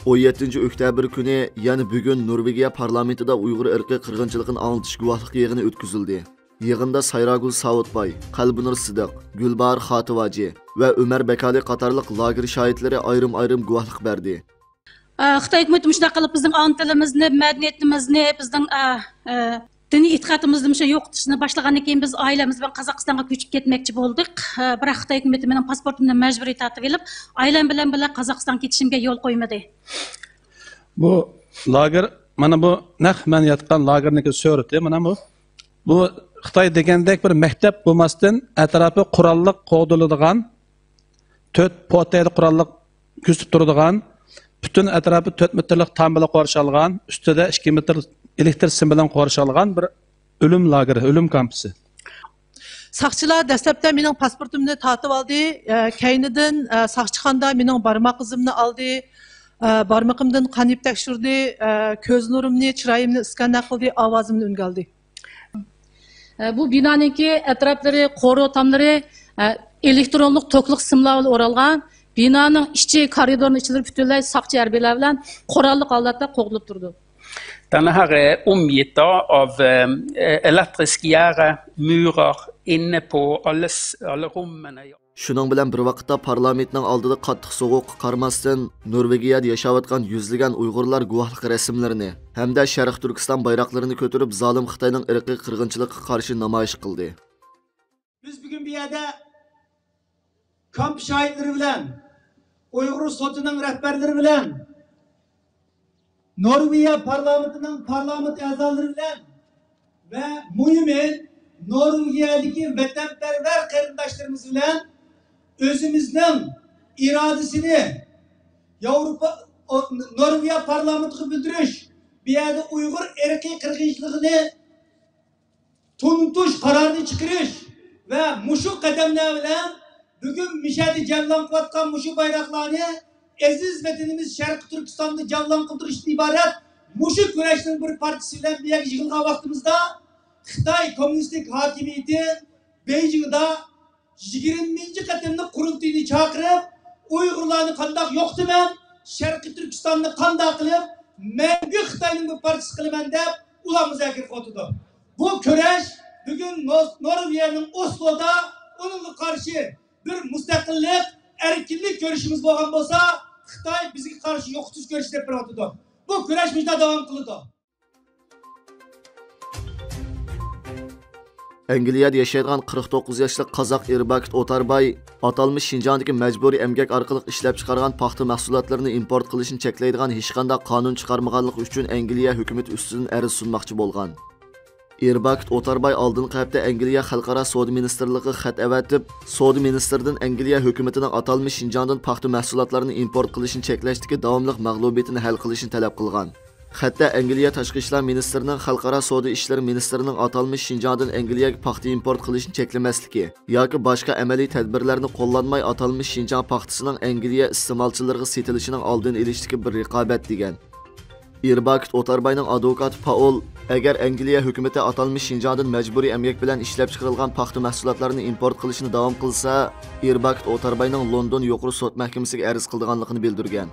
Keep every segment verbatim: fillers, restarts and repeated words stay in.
ئون يەتتىنچى ئۆكتەبىر كۈنى، يەنى بۈگۈن نورۋېگىيە پارلامېنتىدا ئۇيغۇر ئىرقىي قىرغىنچىلىقىنى ئاڭلىتىش گۇۋاھلىق يىغىنى ئۆتكۈزۈلدى. يىغىندا سايراگۈل ساۋۇتباي، قەلبىنۇر سىدىق، گۈلباھار خاتىۋاجى ۋە ئۆمەر بەكالى قاتارلىق لاگېر شاھىتلىرى ئايرىم-ئايرىم گۇۋاھلىق بەردى. ئە، خىتاي ھۆكۈمىتى مۇشۇنداق قىلىپ بىزنىڭ ئانا تىلىمىزنى، مەدەنىيىتىمىزنى، بىزنىڭ، ئە، ئە، دىنىي ئېتىقادىمىزنى مۇشۇ يوقىتىشنى باشلىغاندىن كېيىن بىز ئائىلەمىز بىلەن قازاقىستانغا كۆچۈپ كەتمەكچى بولدۇق. ئە، بىراق خىتاي ھۆكۈمىتى مېنىڭ پاسپورتۇمنى مەجبۇرىي تارتىۋېلىپ، ئائىلەم بىلەن بىللە قازاقىستانغا كېتىشىمگە يول قويمىدى. بۇ لاگېر، مانا بۇ نەق مەن ياتقان لاگېرنىڭكى سۈرىتى، مانا بۇ. بۇ خىتاي دېگەندەك بىر مەكتەپ بولماستىن، ئەتراپى قوراللىق قوغدىلىدىغان، تۆت پوتەيلىك قوراللىق كۆزىتىپ تۇرىدىغان، پۈتۈن ئەتراپى تۆت مېتىرلىق تام بىلەن قورشالغان، ئۈستىدە ئىككى مېتىر ئېلېكتر سىم بىلەن قورشالغان بىر ئۆلۈم لاگېرى، ئۆلۈم كامپىسى. ساقچىلار دەسلەپتە مېنىڭ پاسپورتۇمنى تارتىۋالدى. ئە، كەينىدىن، ئە، ساقچىخانىدا مېنىڭ بارماق ئىزىمنى ئالدى. ئە، بارمىقىمدىن قان يىپ تەكشۈردى. ئە، كۆز نۇرۇمنى، چىرايىمنى ئىسكانەر قىلدى، ئاۋازىمنى ئۆلگە ئالدى. ئە، بۇ بىنانىڭكى ئەتراپلىرى، قورۇ تاملىرى، ئە، ئېلېكترونلۇق توكلۇق سىملار بىلەن ئورالغان. بىنانىڭ ئىچى، كارىدورنىڭ ئىچلىرى پۈتۈنلەي ساقچى ھەربىيلەر بىلەن قوراللىق ھالەتتە قوغدىلىپ تۇرىدۇ. Den er omgitt da av eh, elektrisk gjerde, murer, inne på alle, s- alle rommene. شۇنىڭ بىلەن بىر ۋاقىتتا، پارلامېنتنىڭ ئالدىدا قاتتىق سوغۇققا قارىماستىن، نورۋېگىيەدە ياشاۋاتقان يۈزلىگەن ئۇيغۇرلار گۇۋاھلىق رەسىملىرىنى ھەمدە شەرقىي تۈركىستان بايراقلىرىنى كۆتۈرۈپ، زالىم خىتاينىڭ ئىرقىي قىرغىنچىلىقىغا قارشى نامايىش قىلدى. بىز بۈگۈن بۇ يەردە كامپ شاھىتلىرى بىلەن، ئۇيغۇر سوتىنىڭ رەھبەرلىرى بىلەن، نورۋېگىيە پارلامېنتىنىڭ پارلامېنت ئەزالىرى بىلەن ۋە مۇھىمى نورۋېگىيەدىكى ۋەتەنپەرۋەر قېرىنداشلىرىمىز بىلەن ئۆزىمىزنىڭ ئىرادىسىنى ياۋروپا، ئو، نورۋېگىيە پارلامېنتىغا بىلدۈرۈش، بۇ يەردە ئۇيغۇر ئىرقىي قىرغىنچىلىقىنى تونۇتۇش قارارىنى چىقىرىش ۋە مۇشۇ قەدەملەر بىلەن بۈگۈن مىشەدە جەۋلان قىلىۋاتقان مۇشۇ بايراقلارنى ئەزىز ۋەتىنىمىز شەرقىي تۈركىستاندا جەۋلان قىلدۇرۇشتىن ئىبارەت مۇشۇ كۈرەشنىڭ بىر پارچىسى بىلەن بۇ يەرگە يىغىلغان ۋاقتىمىزدا، خىتاي كوممۇنىستىك ھاكىمىيىتى بېيجىڭدا يىگىرمىنچى قېتىملىق قۇرۇلتىيىنى چاقىرىپ، ئۇيغۇرلارنى قانداق يوقىتىمەن، شەرقىي تۈركىستاننى قانداق قىلىپ، مەڭگۈ خىتاينىڭ بىر پارچىسى قىلىمەن دەپ، ئۇلار مۇزاكىرە قىلىۋاتىدۇ. بۇ كۈرەش بۈگۈن نو-، نورۋېگىيەنىڭ ئوسلودا ئۇنىڭغا قارشى بىر مۇستەقىللىق، ئەركىنلىك كۈرىشىمىز بولغان بولسا، خىتاي بىزگە قارشى يوقىتىش كۈرىشى دەپ بېرىۋاتىدۇ. بۇ كۈرەش مۇشۇنداق داۋام قىلىدۇ. ئەنگلىيەدە ياشايدىغان قىرىق توققۇز ياشلىق قازاق ئېرباكىت ئوتارباي ئاتالمىش شىنجاڭدىكى مەجبۇرىي ئەمگەك ئارقىلىق ئىشلەپچىقارغان پاختا مەھسۇلاتلىرىنى ئىمپورت قىلىشنى چەكلەيدىغان ھېچقانداق قانۇن چىقارمىغانلىقى ئۈچۈن ئەنگلىيە ھۆكۈمىتى ئۈستىدىن ئەرز سۇنماقچى بولغان. ئېرباكىت ئوتارباي ئالدىنقى ھەپتە ئەنگلىيە خەلقئارا سودا مىنىستىرلىقىغا خەت ئەۋەتىپ، سودا مىنىستىرىدىن ئەنگلىيە ھۆكۈمىتىنىڭ ئاتالمىش شىنجاڭدىن پاختا مەھسۇلاتلارنى ئىمپورت قىلىشنى چەكلەشتىكى داۋاملىق مەغلۇبىيىتىنى ھەل قىلىشنى تەلەپ قىلغان. خەتتە ئەنگلىيە تاشقى ئىشلار مىنىستىرىنىڭ خەلقئارا سودا ئىشلىرى مىنىستىرىنىڭ ئاتالمىش شىنجاڭدىن ئەنگلىيەگە پاختا ئىمپورت قىلىشنى چەكلىمەسلىكى ياكى باشقا ئەمەلىي تەدبىرلەرنى قوللانماي ئاتالمىش شىنجاڭ پاختىسىنىڭ ئەنگلىيە ئىستېمالچىلىرىغا سېتىلىشىنىڭ ئالدىنى ئېلىشتىكى بىر رىقابەت، دېگەن. ئېرباكىت ئوتارباينىڭ ئادۋوكاتى پائول، ئەگەر ئەنگلىيە ھۆكۈمىتى ئاتالمىش شىنجاڭدىن مەجبۇرىي ئەمگەك بىلەن ئىشلەپچىقىرىلغان پاختا مەھسۇلاتلارنى ئىمپورت قىلىشنى داۋام قىلسا، ئېرباكىت ئوتارباينىڭ لوندون يۇقىرى سوت مەھكىمىسىگە ئەرز قىلىدىغانلىقىنى بىلدۈرگەن.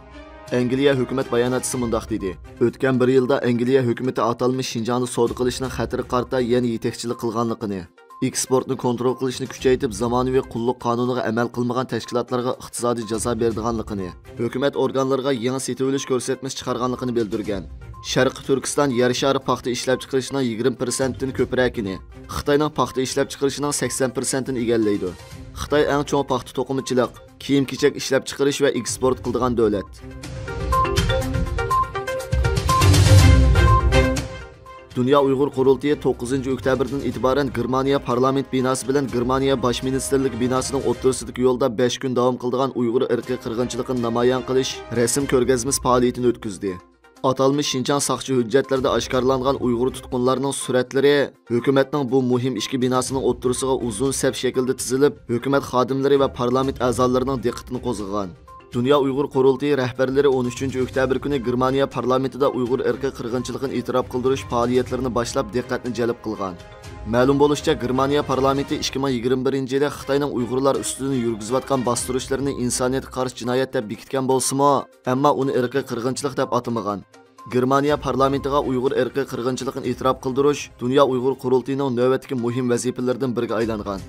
ئەنگلىيە ھۆكۈمەت باياناتچىسى مۇنداق دېدى: ئۆتكەن بىر يىلدا ئەنگلىيە ھۆكۈمىتى ئاتالمىش شىنجاڭدا سودا قىلىشنىڭ خەتىرىگە قارىتا يەنە يېتەكچىلىك قىلغانلىقىنى، ئېكسپورتنى كونترول قىلىشنى كۈچەيتىپ، زامانىۋى قۇللۇق قانۇنىغا ئەمەل قىلمىغان تەشكىلاتلارغا ئىقتىسادىي جازا بېرىدىغانلىقىنى، ھۆكۈمەت ئورگانلىرىغا يېڭى سېتىۋېلىش كۆرسەتمىسى چىقارغانلىقىنى بىلدۈرگەن. شەرقىي تۈركىستان يەر شارى پاختا ئىشلەپچىقىرىشىنىڭ يىگىرمە پىرسەنتتىن كۆپرەكىنى، خىتاينىڭ پاختا ئىشلەپچىقىرىشىنىڭ سەكسەن پىرسەنتىنى ئىگىلەيدۇ. خىتاي ئەڭ چوڭ پاختا توقۇمىچىلىق، كىيىم-كېچەك ئىشلەپچىقىرىش ۋە ئېكسپورت قىلىدىغان دۆلەت. دۇنيا ئۇيغۇر قۇرۇلتىيى توققۇزىنچى ئۆكتەبىردىن ئېتىبارەن گېرمانىيە پارلامېنت بىناسى بىلەن گېرمانىيە باش مىنىستىرلىكى بىناسىنىڭ ئوتتۇرىسىدىكى يولدا بەش كۈن داۋام قىلىدىغان ئۇيغۇر ئىرقىي قىرغىنچىلىقىنى نامايان قىلىش رەسىم كۆرگەزمىسى پائالىيىتىنى ئۆتكۈزدى. ئاتالمىش شىنجاڭ ساقچى ھۆججەتلىرىدە ئاشكارىلانغان ئۇيغۇر تۇتقۇنلارنىڭ سۈرەتلىرى ھۆكۈمەتنىڭ بۇ مۇھىم ئىچكى بىناسىنىڭ ئوتتۇرىسىغا ئۇزۇن سەپ شەكلىدە تىزىلىپ، ھۆكۈمەت خادىملىرى ۋە پارلامېنت ئەزالىرىنىڭ دىققىتىنى قوزغىغان. دۇنيا ئۇيغۇر قۇرۇلتىيى رەھبەرلىرى ئون ئۈچىنچى ئۆكتەبىر كۈنى گېرمانىيە پارلامېنتىدا ئۇيغۇر ئىرقىي قىرغىنچىلىقىنى ئېتىراپ قىلدۇرۇش پائالىيەتلىرىنى باشلاپ، دىققەتنى جەلپ قىلغان. مەلۇم بولۇشىچە، گېرمانىيە پارلامېنتى ئىككى مىڭ يىگىرمە بىرىنچى يىلى خىتاينىڭ ئۇيغۇرلار ئۈستىدىن يۈرگۈزۈۋاتقان باستۇرۇشلىرىنى ئىنسانىيەتكە قارشى جىنايەت دەپ بېكىتكەن بولسىمۇ، ئەمما ئۇنى ئىرقىي قىرغىنچىلىق دەپ ئاتىمىغان. گېرمانىيە پارلامېنتىغا ئۇيغۇر ئىرقىي قىرغىنچىلىقىنى ئېتىراپ قىلدۇرۇش دۇنيا ئۇيغۇر قۇرۇلتىيىنىڭ نۆۋەتتىكى مۇھىم ۋەزىپىلىرىدىن بىرىگە ئايلانغان.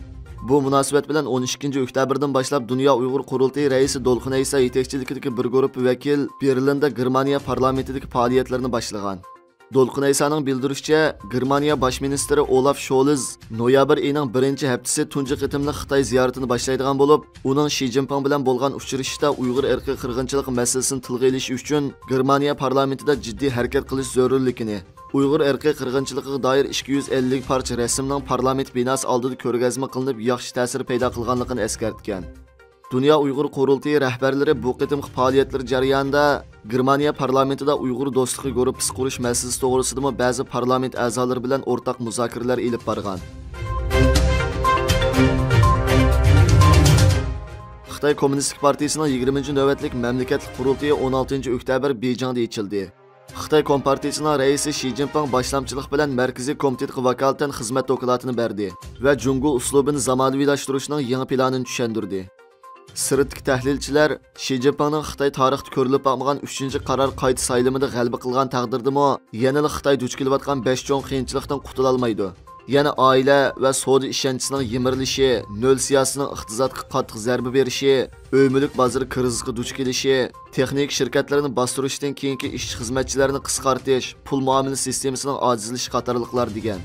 بۇ مۇناسىۋەت بىلەن ئون ئىككىنچى ئۆكتەبىردىن باشلاپ دۇنيا ئۇيغۇر قۇرۇلتىيى رەئىسى دولقۇن ئەيسا يېتەكچىلىكىدىكى بىر گۇرۇپپا ۋەكىل بېرلىندا گېرمانىيە پارلامېنتىدىكى پائالىيەتلىرىنى باشلىغان. دولقۇن ئەيسانىڭ بىلدۈرۈشىچە، گېرمانىيە باش مىنىستىرى ئولاف شولز نويابىر ئېيىنىڭ بىرىنچى ھەپتىسى تۇنجى قېتىملىق خىتاي زىيارىتىنى باشلايدىغان بولۇپ، ئۇنىڭ شى جىنپىڭ بىلەن بولغان ئۇچرىشىشتا ئۇيغۇر ئىرقىي قىرغىنچىلىقى مەسىلىسىنى تىلغا ئېلىش ئۈچۈن گېرمانىيە پارلامېنتىدا جىددىي ھەرىكەت قىلىش زۆرۈرلۈكىنى، ئۇيغۇر ئىرقىي قىرغىنچىلىقىغا دائىر ئىككى يۈز ئەللىك پارچە رەسىمنىڭ پارلامېنت بىناسى ئالدىدا كۆرگەزمە قىلىنىپ، ياخشى تەسىر پەيدا قىلغانلىقىنى ئەسكەرتكەن. دۇنيا ئۇيغۇر قۇرۇلتىيى رەھبەرلىرى بۇ قېتىمقى پائالىيەتلىرى جەريانىدا گېرمانىيە پارلامېنتىدا ئۇيغۇر دوستلۇقى گۇرۇپپىسى قۇرۇش مەسىلىسى توغرىسىدىمۇ بەزى پارلامېنت ئەزالىرى بىلەن ئورتاق مۇزاكىرىلەر ئېلىپ بارغان. خىتاي كوممۇنىستىك پارتىيىسىنىڭ يىگىرمىنچى نۆۋەتلىك مەملىكەتلىك قۇرۇلتىيى ئون ئالتىنچى ئۆكتەبىر بېيجىڭدا ئېچىلدى. خىتاي كومپارتىيىسىنىڭ رەئىسى شى جىنپىڭ باشلامچىلىق بىلەن مەركىزىي كومىتېتقا ۋاكالىتەن خىزمەت دوكلاتىنى بەردى ۋە جۇڭگو ئۇسلۇبىنى زامانىۋىلاشتۇرۇشنىڭ يېڭى پىلانىنى چۈشەندۈردى. سىرتتىكى تەھلىلچىلەر شى جىنپىڭنىڭ خىتاي تارىختا كۆرۈلۈپ باقمىغان ئۈچىنچى قارار قايتا سايلىمىدا غەلىبە قىلغان تەقدىردىمۇ، يەنىلا خىتاي دۇچ كېلىۋاتقان بەش چوڭ قىيىنچىلىقتىن قۇتۇلالمايدۇ. يەنە ئائىلە ۋە سودا ئىشەنچىسىنىڭ يىمىرىلىشى، نۆل سىياسىتىنىڭ ئىقتىسادقا قاتتىق زەربە بېرىشى، ئۆي مۈلۈك بازىرى كىرىزىسقا دۇچ كېلىشى، تېخنىكا شىركەتلىرىنى باستۇرۇشتىن كېيىنكى ئىشچى خىزمەتچىلەرنى قىسقارتىش، پۇل مۇئامىلە سىستېمىسىنىڭ ئاجىزلىشىشى قاتارلىقلار دېگەن.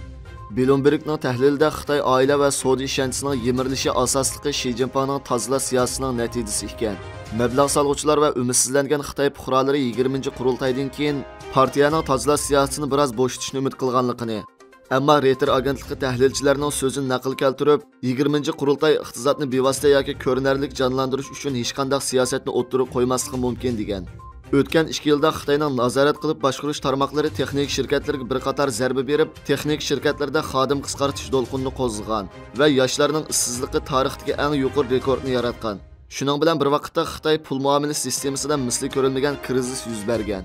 بلومبېرگنىڭ تەھلىلىدە خىتاي ئائىلە ۋە سودا ئىشەنچىسىنىڭ يىمىرىلىشى ئاساسلىقى شى جىنپىڭنىڭ تازىلاش سىياسىتىنىڭ نەتىجىسى ئىكەن. مەبلەغ سالغۇچىلار ۋە ئۈمىدسىزلەنگەن خىتاي پۇقرالىرى يىگىرمىنچى قۇرۇلتايدىن كېيىن پارتىيەنىڭ تازىلاش سىياسىتىنى بىراز بوشىتىشنى ئۈمىد قىلغانلىقىنى، ئەمما رېيتېر ئاگېنتلىقى تەھلىلچىلەرنىڭ سۆزىنى نەقىل كەلتۈرۈپ، يىگىرمىنچى قۇرۇلتاي ئىقتىسادنى بىۋاسىتە ياكى كۆرۈنەرلىك جانلاندۇرۇش ئۈچۈن ھېچقانداق سىياسەتنى ئوتتۇرىغا قويماسلىقى مۇمكىن، دېگەن. ئۆتكەن ئىككى يىلدا خىتاينىڭ نازارەت قىلىپ باشقۇرۇش تارماقلىرى تېخنىكا شىركەتلىرىگە بىر قاتار زەربە بېرىپ، تېخنىكا شىركەتلىرىدە خادىم قىسقارتىش دولقۇنىنى قوزغىغان ۋە ياشلارنىڭ ئىشسىزلىقى تارىختىكى ئەڭ يۇقىرى رېكورتنى ياراتقان. شۇنىڭ بىلەن بىر ۋاقىتتا، خىتاي پۇل مۇئامىلە سىستېمىسىدا مىسلى كۆرۈلمىگەن كىرىزىس يۈز بەرگەن.